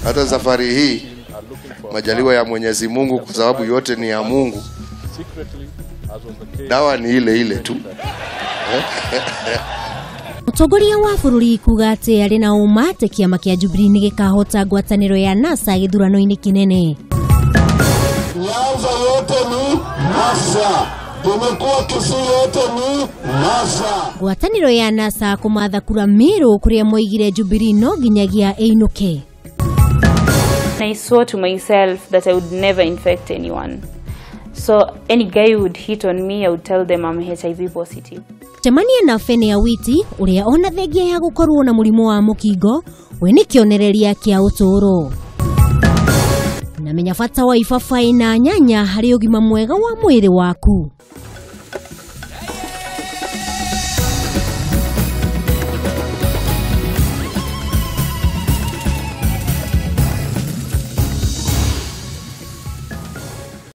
Hata safari hii majaliwa ya Mwenyezi Mungu, kwa sababu yote ni ya Mungu, dawa ni ile ile tu. Mũtongoria wa bũrũri kuga atĩ arĩ na ũma atĩ kĩama kĩa Jubilee nĩ gĩkahota ngwatanĩro ya NASA gĩthurano-inĩ kĩnene. Nyanza yote ni NASA, tumekuwa Kisii yote ni NASA. Ngwatanĩro ya NASA kũmatha kura Meru kũrĩa moigire Jubilee no nginyagia ĩinũke. I swore to myself that I would never infect anyone. So any guy who would hit on me, I would tell them I'm HIV positive. Cemania na Fene Awiti ũrĩa ona thengia ya gũkorwo na mũrimũ wa mũkingo we nĩ kĩonereria kĩa ũtũũro. Na menya bata wa ibabaĩ na nyanya harĩ ũgima mwega wa mwĩrĩ waku.